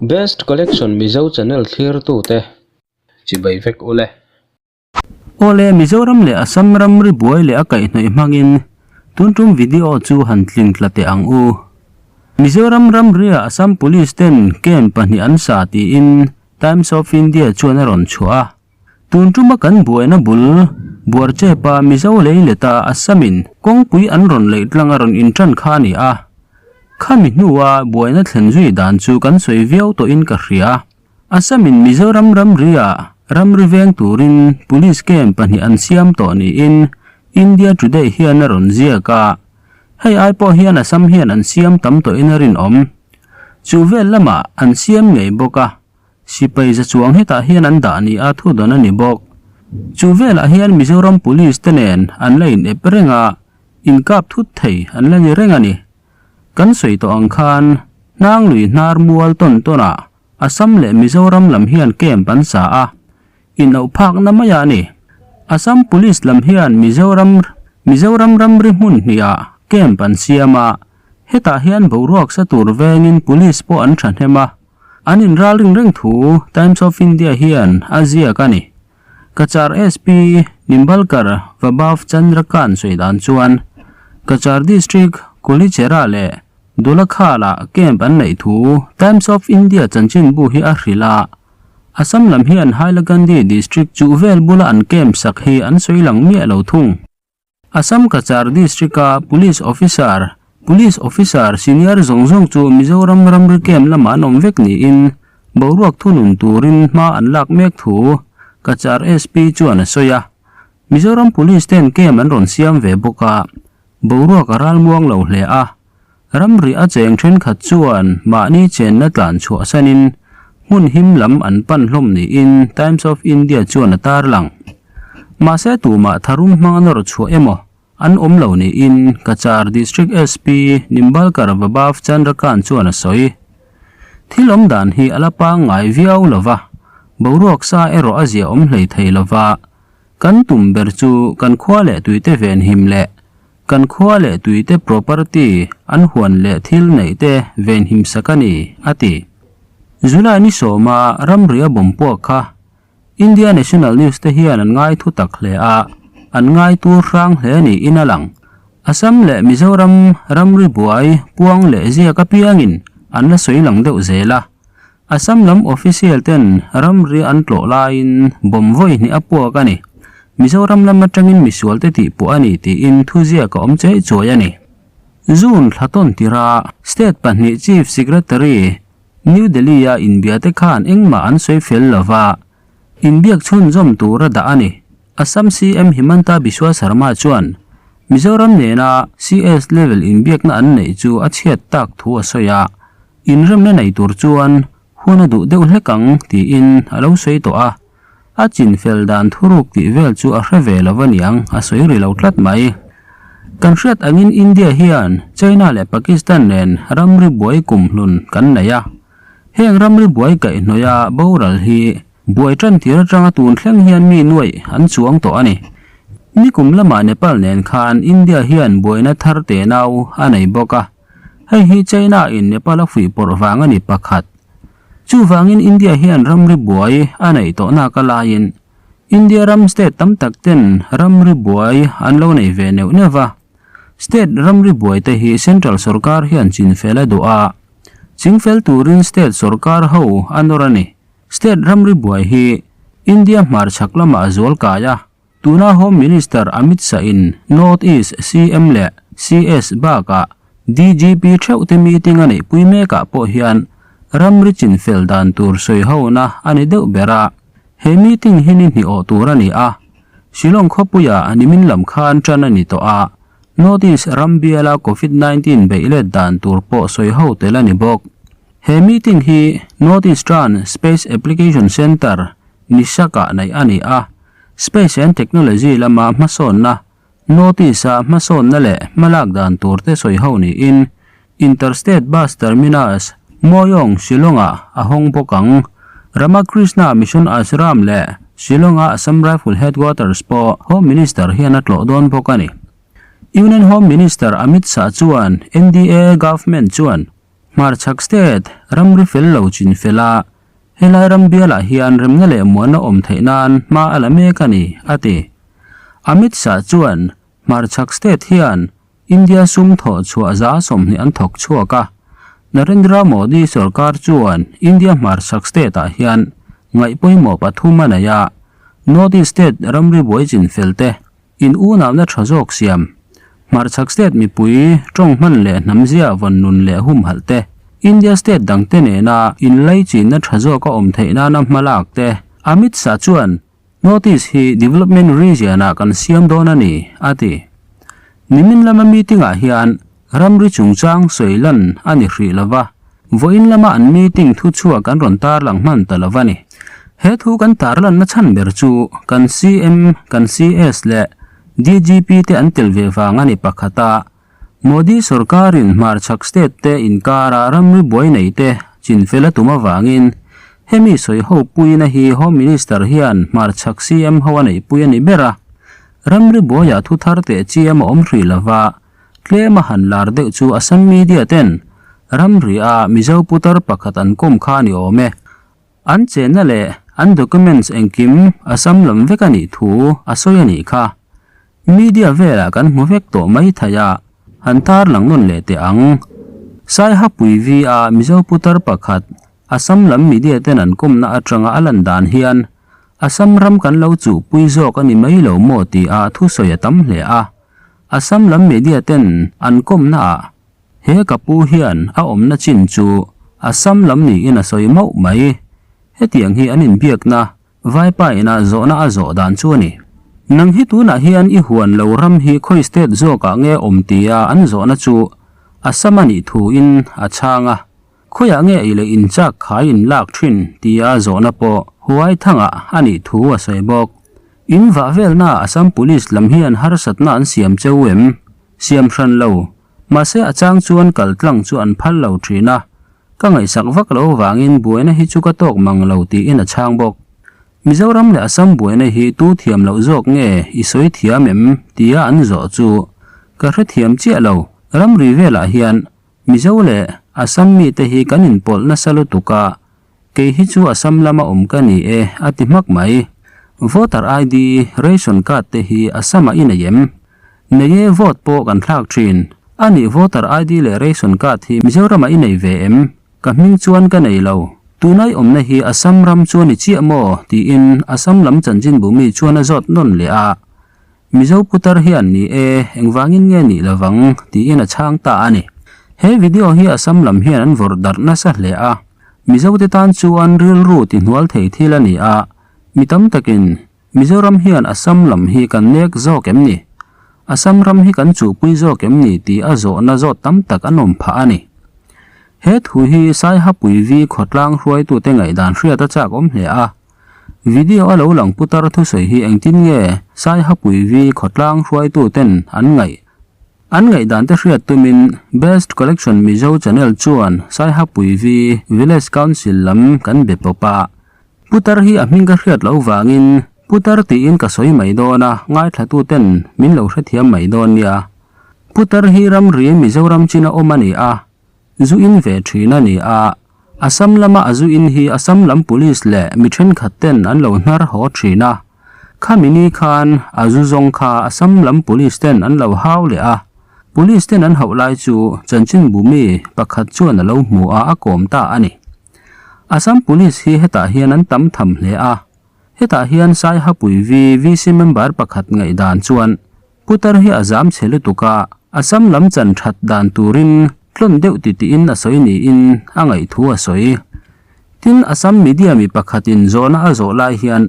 Best Collection Mizo channel thlirtute chibai vek ule. Awle Mizoram leh Assam ramri buai leh a kaihhnawih hmangin tun tum video chu han tling tla teh ang u. Mizoram ramria Assam Police ten camp pahnih an sa tiin Times of India chuan a rawn chhuah a. Tun tuma kan buaina bul Buarchepa Mizo lei leta Assamin kawngpui an rawn leih tlang a rawn intan kha a ni a. Khami hnua buaina thlen zui dan chu kan sawi viau tawhin ka hria. Assamin Mizoram ramria ramri veng turin Police camp pahnih an siam tawh niin India Today hian a rawn ziak a. Hei ai pawh hian Assam hian an siam tam tawhin a rinawm. Chu vel lamah an siam ngei bawk a. Sipai za chuang hetah hian an dah ni a thu dawn a ni bawk. Chu velah hian Mizoram Police te nen an la in ep reng a, inkap thut thei an la ni reng a ni. Kan sawi tawh ang khan hnang lui hnar mual tawn tawnah Assam leh Mizoram lam hian camp an sa a, inauh phakna mai a ni. Assam Police lam hian Mizoram Mizoram ramri hmun hnihah camp an siam a, hetah hian boruak sa tur vengin Police pawh an thahnem a. An inralring reng thu Times of India hian a ziak a ni. Cachar SP Nimbalkar Vaibhav Chandrakant sawi dan chuan Cachar District Kulichera leh Dulakhala camp an neih thu Times of India chanchinbu hi a hrilh a. Assam lam hian Hailakandi District chuh vel bula an camp sak hi an sawi lang miah lo thung. Assam Cachar District-a Police Officer, Police Officer Senior zawng zawng chu Mizoram ramri camp lamah an awm vek niin boruak thunun turin hma an lak mek thu Cachar SP chuan a sawi a. Mizoram Police ten camp an rawn siam ve bawk a, boruak a ralmuang lo hle a. Ramri a cheng thenkhat chuan mahni chenna tlan chhuahsanin hmun him lam an pan hlawm niin Times of India chuan a tarlang. Mahse tumah tharum hmanga nawr chhuah emaw an awm lo niin Cachar District SP Nimbalkar Vaibhav Chandrakant chuan a sawi. Thil awm dan hi a la pangngai viau lo va, boruak sa erawh a zia awm hlei thei lo va, kan tum ber chu kan khua leh tuite venhim leh kan khua leh tuite property an huan leh thil neih te venhim sak a ni, a ti. July ni sawma ramri a bawm puak kha India National News te hian an ngai thu tak hle a, an ngai tur hrang hle niin a lang. Assam leh Mizoram ramri buai puang leh ziak apiangin an la sawi lang deuh zel a. Assam lam official ten ramri an tlawh laiin bomb vawi hnih a puak a ni. Mizoram lam atangin misual te tih puah a ni tiin thuziak a awm chei chuai a ni. June thla tawn tirah State pahnih Chief Secretary New Delhi-a inbiate khan engmah an sawi fel lo va, inbiak chhunzawm tur a dah a ni. Assam CM Himanta Biswa Sarma chuan Mizoram nena CS level inbiakna an neih chu a chhiat tak thu a sawi a, inremna nei tur chuan hun a duh deuh hlek ang tiin a lo sawi tawh a, a chinfel dan thuruk tih vel chu a hre ve lo a niang a sawi ri lo tlat mai. Kan hriat angin India hian China leh Pakistan nen ramri buai kumhlun kan nei a. Heng ramri buai kaihhnawih a boral hi buai tan tir atanga tun thleng hian mi nuaih an chuang tawh a ni. Nikum lamah Nepal nen khan India hian buaina thar tenau a nei bawk a. Hei hi China in Nepal a fuihpawrh vang a ni pakhat. Chuvangin India hian ramri buai a neih tawhnak a laiin India ram state tam tak ten ramri buai an lo nei ve neuh neuh va. State ramri buai te hi central sorkar hian chinfel a duh a, chingfel turin state sorkar ho a nawr a ni. State ramri buai hi India hmarchhak lamah a zual kai a, tuna Home Minister Amit Shah in North East CM leh CS bakah DGP theuh te meeting a neihpui mekah pawh hian ramri chinfel dan tur sawi hona a ni deuh ber a. He meeting hi ni hnih awh tur a ni a, Shillong khawpuia nimin lam khan tan a ni tawh a, North East ram biala Covid 19 beih let dan tur pawh sawi ho tel a ni bawk. He meeting hi North Eastern Space Application Centre, Nisaka neih a ni a, Space and Technology lama hmasawnna, North East-a hmasawnna leh hmalak dan tur te sawi ho niin Interstate Bus Terminus, Moyong, Shillong-ah a hawng bawk ang. Ramakrishna Mission Ashram leh Shillong-a Assam Rifle Headquarters pawh Home Minister hian a tlawh dawn bawk a ni. Union Home Minister Amit Shah chuan NDA Government chuan. Hmarchhak state ramri fel lo chin fel a, helai ram bialah hian remna leh muanna awm theih nan hma a la mek a ni, a ti. Amit Shah chuan Hmarchhak state hian India sum thawh chhuah 20% an thawk chhuak a, Narendra Modi sorkar chuan India hmarchhak state ah hian ngaih pawimawh pathum a nei a, North East state ramri buai chin fel te, in unauna tha zawk siam, hmarchhak state mipui tawng hman leh hnamzia vawn nun leh humhalh te, India state dangte nena inlaichinna tha zawk a awm theih nana hmalak te, Amit Shah chuan North East hi development region ah kan siam dawn a ni, a ti. Nimin lama meeting ah hian ramri chungchang sawi lan a ni hrih lova, vawiin lama an meeting thu chhuak kan rawn tarlang hman ta lova ni. He thu kan tarlanna chhan ber chu kan CM, kan CS leh DGP te an tel ve vang a ni pakhat a, Modi sorkarin hmarchhak state te inkara ramri buai nei te chinfel a tum avangin hemi sawi ho puina hi Home Minister hian hmarchhak CM ho a neihpui a ni ber a. Ramri buaiah thu thar teh chiam a awm hrih lova, tlem a han lar deuh chu Assam media ten ramri a Mizo putar pakhat an kawm kha a ni awm e. An chenna leh an documents engkim Assam lam vek a nih thu a sawi a nih kha. Media velah kan hmu vek tawh mai thei a, han tarlang nawn leh teh ang. Saihapui V a Mizo putar pakhat Assam lam media ten an kawmna atanga a lan dan hian Assam ram kan lo chuhpui zawk a ni mai lo maw tih a thusawi a tam hle a. Assam lam media ten an kawmna ah he ka pu hian a awmna chin chu Assam lam niin a sawi mauh mai. Hetiang hi an inbiakna Vaipa ina zawhna a zawh dan chu a ni. Nang hi tunah hian i huan lo ram hi khawi state zawkah nge awm tia an zawhna chu Assam a nih thuin a chhang a. Khawiah nge ei leh inchak khai in lak thin tia zawhna pawh Huaithangah a nih thu a sawi bawk. In vah velnaah Assam Police lam hian harsatna an siam cheu em? Siam hran lo. Mahse a chang chuan kal tlang chu an phal lo thin a. Ka ngaihsak vak lo vangin buaina hi chu ka tawk mang lo tiin a chhang bawk. Mizoram leh Assam buaina hi tu thiam loh zawk nge i sawi thiam em tia an zawh chu ka hrethiam chiah lo. Ramri velah hian Mizo leh Assam mite hi kan inpawlh nasa lutuk a, kei hi chu Assam lama awm ka ni e a ti hmak mai. Voter ID, Ration card te hi Assam-ah i nei em? Nei e, vote pawh kan thlak thin. A nih voter ID leh ration card hi Mizoramah i nei ve em? Ka hming chuan ka nei lo. Tunai awmna hi Assam ram chu a ni chiah maw? tiin Assam lam chanchinbu mi chuan a zawt nawn leh a. Mizo putar hian ni e, engvangin nge nih lovang? tiin a chhang ta a ni. He video hi Assam lam hian an vawrh darh nasa hle a. Mizote tan chuan rilru tihnual thei thil a ni a, mi tam takin Mizoram hian Assam lam hi kan nek zawk em ni? Assam ram hi kan chuhpui zawk em ni tih a zawhna zawt tam tak an awm phah a ni. He thu hi Saihapui Vi khawtlang hruaitute ngaihdan hriat a chak awm hle a. Video a lo lang putar thusawi hi engtin nge Saihapui Vi khawtlang hruaituten an ngaih? An ngaihdan te hriat tumin Best Collection Mizo Channel chuan Saihapui Vi Village Council lam kan be pawp a. Putar hi a hming ka hriat loh vangin Putar tiin ka sawi mai dawn a, ngaithlatuten min lo hrethiam mai dawn nia. Putar hi ramri Mizoram china awm a ni a, zu in ve thin a ni a. Assam lama a zu in hi Assam lam police leh mi thenkhat ten an lo hnar haw thin a. Khami ni khan a zu zawng kha Assam lam police ten an lo hau leh a. Police ten an hauh lai chu chanchinbu mi pakhat chuan a lo hmu a, a kawm ta a ni. Assam Police hi hetah hian an tam tham hle a, hetah hian Saihapui V VC member pakhat ngaihdan chuan putar hi a zam chhe lutuk a, Assam lam chan that dan turin tlawn deuh titiin a sawi niin a ngaihthu a sawi. Tin, Assam media mi pakhatin zawhna a zawh lai hian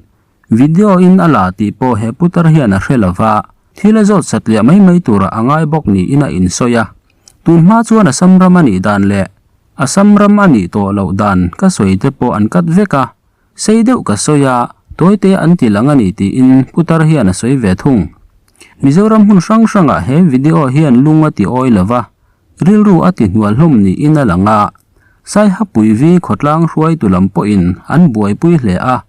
video in a la tih pawh he putar hian a hre lova, thil a zawt satliah mai mai turah a ngai bawk niin a insawi a. Tunhma chuan Assam ram a nih dan leh Assam ram a nih tawh loh dan ka sawi te pawh an kat vek a, sei deuh ka sawi a, tawite an ti lang a ni tiin putar hian a sawi ve thung. Mizoram hmun hrang hrangah he video hian lung a ti awi lo va, rilru a ti hnual hlawm niin a lang a. Saihapui vi khawtlang hruaitu lam pawhin an buaipui hle a,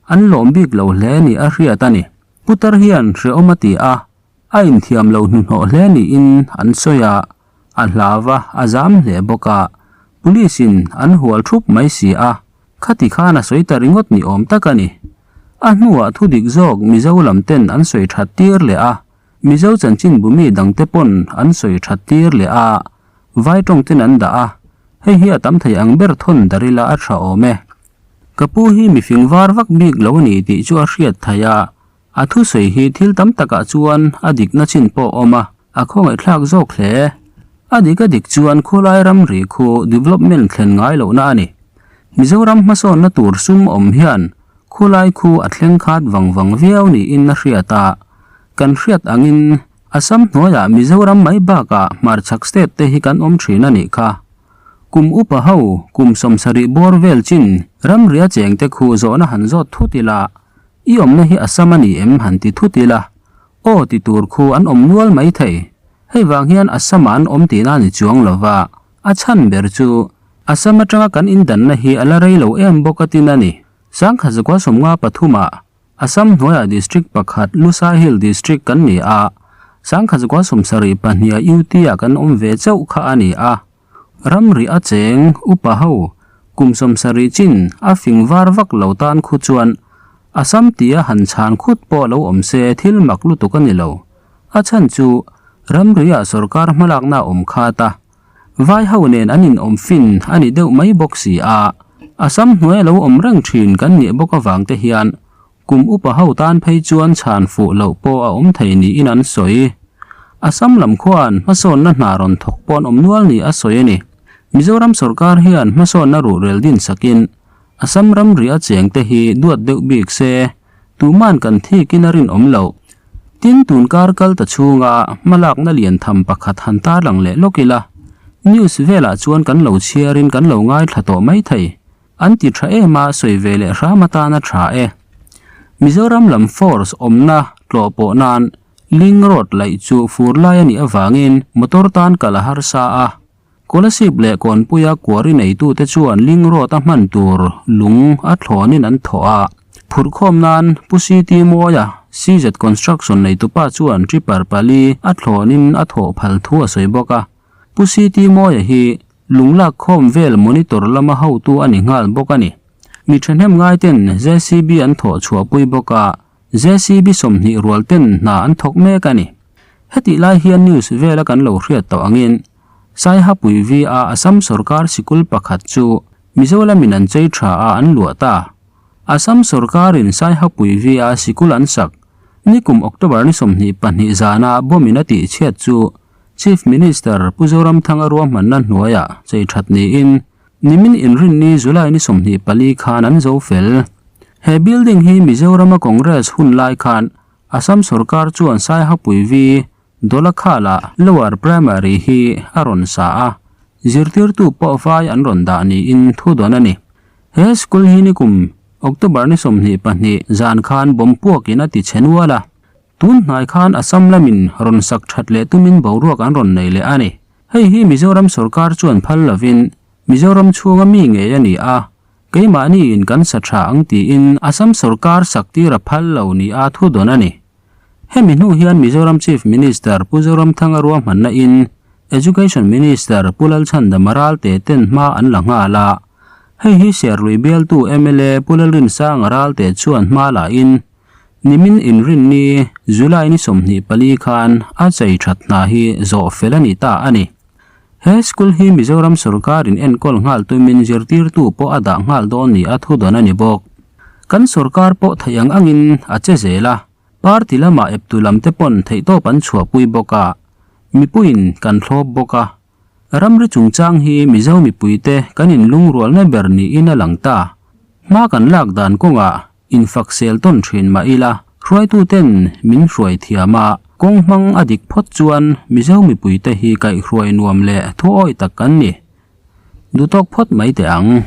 an lawm bik lo hle ni a hriat a ni. Putar hian hrehawm a ti a, a inthiam lo hnuhnawh hle niin an sawi a. A hlau va, a zam hle bawk a. Police in an hual thup mai si a, khati khan a sawi ta ringawt ni awm tak a ni. A hnuah thudik zawk Mizo lam ten an sawi that tir leh a, Mizo chanchinbu mi dangte pawn an sawi that tir leh a, vai tawng ten an dah a, hei hi a tam thei ang ber thawn dar ila a tha awm e. Ka pu hi mi fing var vak bik lo a ni tih chu a hriat theih a, a thusawi hi thil tam takah chuan a dikna chin pawh a awm a, a khawngaihthlak zawk hle. A dik a dik chuan khawlai ramri khu development thlen ngai lohna a ni. Mizoram hmasawnna tur sum awm hian khawlai khu a thleng khat vang vang viau niin a hriat a, kan hriat angin Assam hnuaiah Mizoram mai bakah hmarchhak state te hi kan awm thin a nih kha. Kum upa ho, kum sawmsarih bawr vel chin ramria chengte khu zawhna han zawt thut ila, i awmna hi Assam a ni em han ti thut ila, aw ti tur khu an awm nual mai thei. Hei vang hian Assam-ah an awm tihna a ni chuang lova, a chhan ber chu Assam atanga kan indanna hi a la rei lo em bawk a tin a ni. Sangkhat zakua sawmnga pathumah Assam hnuaiah district pakhat Lusa Hill District kan ni a, sangkhat zakua sawmsarih pahniha UT-ah kan awm ve chauh kha a ni a. Ramri a cheng, upa ho, kum sawmsarih chin a fing var vak lo tan khu chuan Assam tia han chhan khut pawh lo awm se thil mak lutuk a ni lo. A chhan chu ramriah sorkar hmalakna a awm khat a, Vai ho nen an inawm fin a ni deuh mai bawk si a, Assam hnuai a lo awm reng thin kan nih bawk avang te hian kum upa ho tan phei chuan chhan fuh loh pawh a awm thei niin an sawi. Assam lam khuan hmasawnna hna rawn thawk pawh an awm nual ni a sawi a ni. Mizoram sorkar hian hmasawnna ruhrel din sakin Assam ramri a cheng te hi duat deuh bik se tuman kan thikin a rinawm loh. Tin, tun kar kal ta chhunga hmalakna lian tham pakhat han tarlang leh lawk ila, news velah chuan kan lo chhiarin kan lo ngaithla tawh mai thei. An ti tha em a, sawi ve leh hram atan a tha e. Mizoram lam force awmna tlawh pawh nan Link Road laih chu fur lai a nih avangin motor tan kal a harsa a, Kolasib leh Kawnpuia kuari neitute chuan Link Road a hman tur lung a thlawnin an thawh a. Phurhkhawm nan Pu CT Mawia, CZ Construction neitupa chuan tripper pali a thlawnin a thawh phal thu a sawi bawk a. Pu CT Mawia hi lung lak khawm vel monitor lama hotu a ni nghal bawk a ni. Mi thahnem ngaiten JCB an thawh chhuahpui bawk a, JCB 20 rual ten hna an thawk mek a ni. Hetih lai hian news vela kan lo hriat tawh angin Saihapui V-a Assam sorkar sikul pakhat chu Mizoramin an chei tha a an luah ta. Assam sorkarin Saihapui V-a sikul an sak nikum October ni 22 zana bomb-in a tihchhiat chu Chief Minister Pu Zoramthanga ruahmanna hnuaiah chei that niin Nimin inrinni July ni 24 khan an zo fel. He building hi Mizorama Congress hun lai khan Assam sorkar chuan Saihapui V Dolakhala Lower Primary hi a rawn sa a, zirtirtu pawh vai an rawn dah niin thu dawn a ni. He school hi nikum October ni 22 zan khan bomb puakin a ti chhe nual a, tun hnai khan Assam lamin rawn sak that leh tumin boruak an rawn nei leh a ni. Hei hi Mizoram sorkar chuan phal lovin Mizoram chhunga mi ngei a ni a, keimahniin kan sa tha ang tiin Assam sorkar sak tir a phal lo nia thu dawn a ni. Hemi hnu hian Mizoram Chief Minister Pu Zoramthanga ruahmanna in Education Minister Pu Lalchhandama Ralte ten hma an la nghal a, hei hi Serlui bialtu mla Pu Lalrinsanga Ralte chuan hma la in Nimin inrinni July ni 24 khan a chei that hna hi zawh fel a ni ta a ni. He school hi Mizoram sorkarin enkawl nghal tumin zirtirtu pawh a dah nghal dawn ni a thu dawn a ni bawk. Kan sorkar pawh theih ang angin a che zel a, party lamah eptu lam te pawn theihtawp an chhuahpui bawk a, mipuiin kan thlawp bawk a. Ramri chungchang hi Mizo mipuite kan inlungrualna ber niin a lang ta. Hma kan lak dan kawngah infak sel tawn thin mah ila, hruaituten min hruai thiam a, kawng hmang a dik phawt chuan Mizo mipuite hi kaihhruai nuam leh thuawi tak kan ni. Duhtawk phawt mai teh ang.